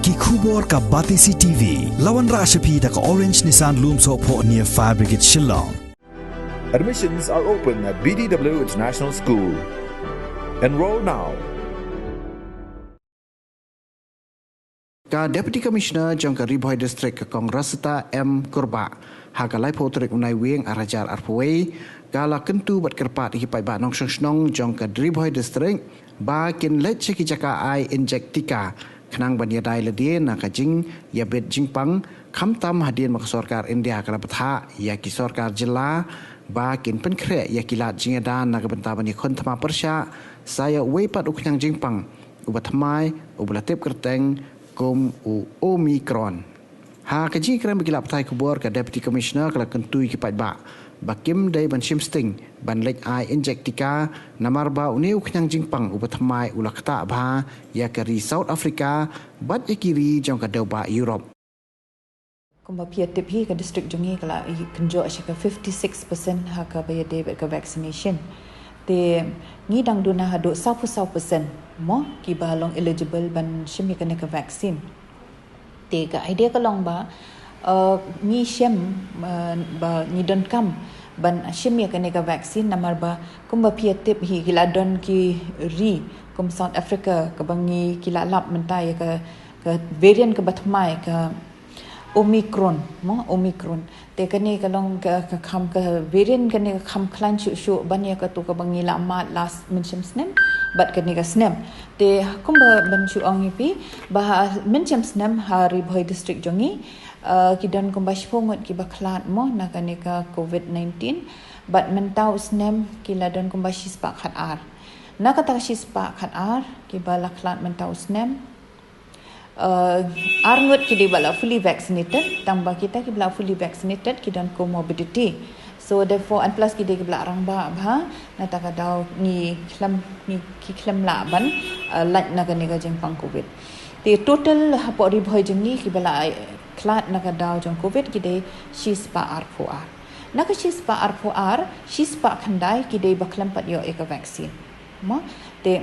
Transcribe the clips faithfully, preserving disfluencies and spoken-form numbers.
Ki khubor ka Batesi T V. La wanrah sha phi da ka Orange Nissan Lumsohphoh near Fire Brigade Shillong. Admissions are open at B D W International School. Enroll now. Ka Deputy Commissioner jong ka Ri Bhoi District ka Kong Rasita M Kurbah ha ka laiphew tarik u Naiwieng ar hajar arphew wei ka la kyntu bad kyrpad ïa ki paidbah nongshong shnong jong ka Ri Bhoi District ba kin leit sha ki jaka ai injek tika khnang ban ïadei lade na ka jingïabit jingpang, khamtam hadien ba ka sorkar India ka la bthah ïa ki sorkar jylla ba kin pynkhreh ïa ki lad jingïada na ka bynta ban ïakhun thma pyrshah sa ïa uwei pat u khñiang jingpang uba thymmai uba la tip kyrteng kum u Omicron. Ha ka jingkren bad ki lad pathai khubor, ka Deputy Commissioner ka la kyntu ïa ki paidbah ba kim dei ban shim sting ban leit ai injek tika, namar ba une u khñiang jingpang uba thymmai u la ktah bha ïa ka ri South Africa bad ïa ki ri jong ka dewbah Europe. Kumba phi ïa tip hi, ka district jong ngi ka la ïa kynjoh sha ka fifty six percent ha kaba ïadei bad ka vaccination. Te ngi dang duna haduh sawphew saw percent mo kiba long eligible ban shim ïa kane ka vaccine. Te ka idea ka long ba, uh, ngi shem, uh, ba ngi donkam ban shim ïa kane ka vaccine, namar ba kumba phi ïa tip hi, ki la don ki ri kum South Africa kaba ngi, ki la lap mynta ïa ka, ka variant kaba thymmai, ka Omicron mo, Omicron. Te kane ka long ka, ka kham, ka variant kane ka kham khlaiñ shuh shuh ban ïa katu kaba ngi la mad last mynshem snem bad kane ka snem. Te kumba ban shu ong ïa phi ba ha mynshem snem ha Ri Bhoi District jong ngi, uh, ki don kumba shiphew ngut kiba khlad mo na kane ka COVID nineteen, bad mynta u snem ki la don kumba shispah khatar. Na kata ka shispah khatar kiba la khlad mynta u snem, uh, ar ngut ki dei ba la fully vaccinated, tangba kita kiba la fully vaccinated ki don comorbidity. So therefore, and plus ki dei kiba la rangbah bha, na kata ka daw ngi khlem, ngi, ki khlem lah ban, uh, lait na kane ka jingpang COVID. Te total hapoh Ri Bhoi jong ngi kiba la, uh, khlad na ka daw jong COVID ki dei shispah arphew ar. Na ka shispah arphew ar, shispah khyndai ki dei ba khlem pat ïoh ïa ka vaccine mo. Te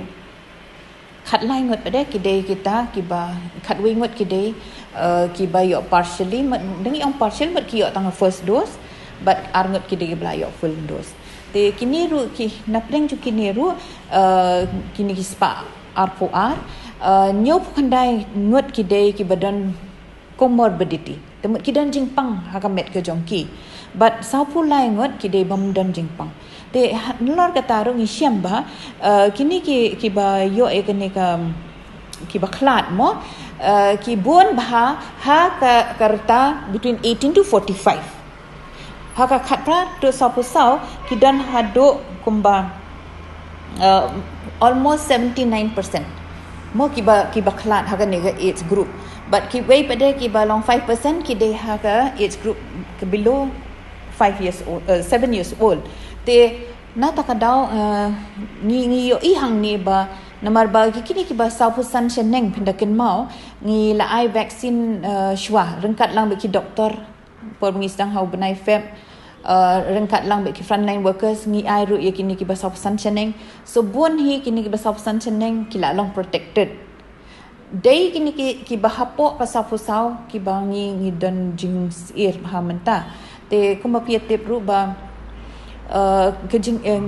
khatlai ngut pat de ki dei kita kiba, khatwei ngut ki dei, uh, kiba ïoh partially, mut dang ïoh partial mut ki ïoh tang first dose, bad ar ngut ki dei kiba la ïoh full dose. Te kine ruh ki, na pdeng jong kine ruh, uh, kine ki spah arphew ar, uh, hynñiewphew khyndai ngut ki dei kiba don comorbidity. Te mut ki don jingpang ha ka met ka jong ki. Bad sawphew lai ngut ki dei bym don jingpang. Te ha, nalor kata ruh ngi shem ba, uh, kine ki, kiba ïoh ïa kane ka, kiba khlad mo, uh, ki bun bha ha ka, ka rta between eighteen to forty-five. Ha ka khatphra haduh sawphew saw ki don haduh kumba, uh, almost seventy nine percent mo kiba, kiba khlad ha kane ka age group. Bad kiwei pat de kiba long five percent ki dei ha ka age group ka below five years old, uh, seven years old. Te na kata ka daw, uh, ngi, ngi ïohi hangne ba namar ba ki, kine kiba sawphew san shaneng, phin da kynmaw, ngi la ai vaccine, uh, shuwa ryngkat lang bad ki doktor por ba ngi sdang ha u bnai Feb, uh, ryngkat lang bad ki frontline workers, ngi ai ruh ïa kine kiba sawphew san shaneng. So bun hi kine kiba sawphew san shaneng ki la long protected. Dei kine ki, kiba hapoh ka sawphew saw kiba ngi, ngi don jingsyier ha mynta. Te kumba phi ïa tip ruh ba, uh, ka jing, eh,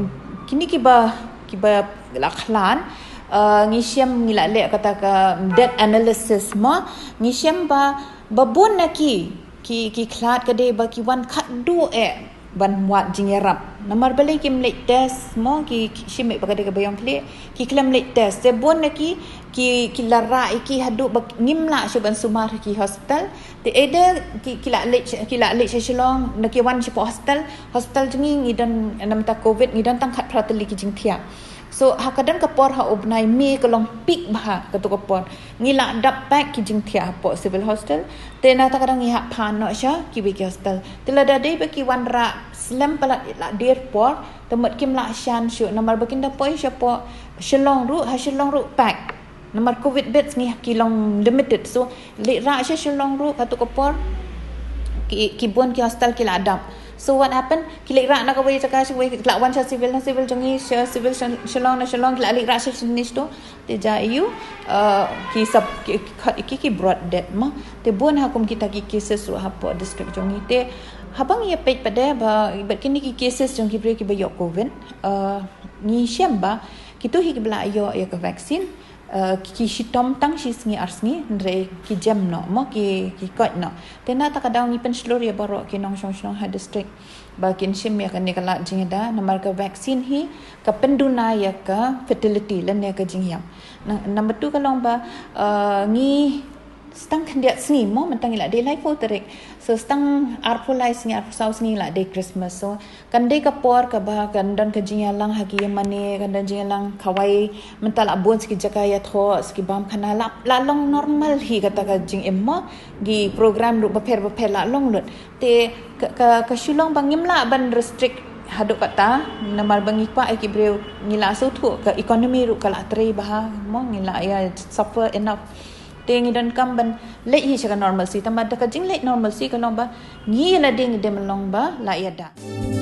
kine kiba, kiba la khlad, uh, ngi shem, ngi la leh kata ka death analysis mo, ngi shem ba, ba bun na ki, ki, ki khlad ka dei ba ki wan khatduh eh ban wad jingïarap. Namar balei kim leit test mo, ki, ki shim eh ba ka dei kaba ïong khlieh, ki khlem leit test. Te bun na ki, ki, ki la rah ïa ki haduh ba ngim lah shuh ban sumar ha ki hospital. Te either ki, ki la leit, ki la leit sha Shillong, na ki wan shapoh hospital, hospital jong ngi ngi don, namar ta COVID ngi don tang khatphra tylli ki jingthiah. So ha ka don ka por ha u bnai May ka long peak bha katu ka por. Ngi la dap pack ki jingthiah hapoh civil hospital. Te na kata ka daw ngi hap phan noh sha kiwei ki hospital. Te lada dei ba ki wanrah slem palat la der por, te mut kim lah shan shuh namar ba kin da poi shapoh Shillong ruh, ha Shillong ruh pack. Namar COVID beds ngi, ki long limited. So leit rah sha Shillong ruh katu ka por ki, ki bun ki hospital ki la dap. So what happened? Ki leit rah na kawei jaka sha kawei, ki la wan sha civil, na civil jong ngi, sha civil Shillong, na Shillong ki la leit rah sha shisien to. Te ja ïoh, uh, ki sub ki, ki, ki brought death mo. Te bun ha kum kita ki cases ruh hapoh district jong ngi. Te haba ngi ïa peit pat de ba, bad kine ki cases jong ki briew kiba ïoh covid, uh, ngi shem ba kito hi kiba la ïoh ïa ka vaccine, uh, ki shitom tang shi sngi ar sngi, hynrei ki jem noh mo, ki, ki koit noh. Te na kata ka daw ngi pynshlur ïa baroh ki nongshong shnong ha district ba kin shim ïa kane ka lad jingïada, namar ka vaccine hi ka pynduna ïa ka fertility lane ka jingïap. Number two ka long ba, uh, ngi stang khyndiat sngi mo, mynta ngi la dei laiphew tarik. So stang arphew lai sngi, arphew saw sngi la dei Christmas. So kan dei ka por kaba kan don ka jingïalang ha ki ïing mane, kan don jingïalang kawei, mynta la bun sa ki jaka ïathoh, sa ki bam khana, la, la long normal hi kata ka jingim mo. Ki program ruh bapher bapher la long lut. Te ka, ka, ka shu long ba ngim lah ban restrict haduh kata, namar ba ngi kwah ïa ki briew, ngi la sngewthuh ka economy ruh ka la trei bha mo, ngi la ïa suffer enough. Te ngi donkam ban leit hi sha ka normalcy, tangba da ka jingleit normalcy ka long ba ngi lade ngi dem long ba la ïada.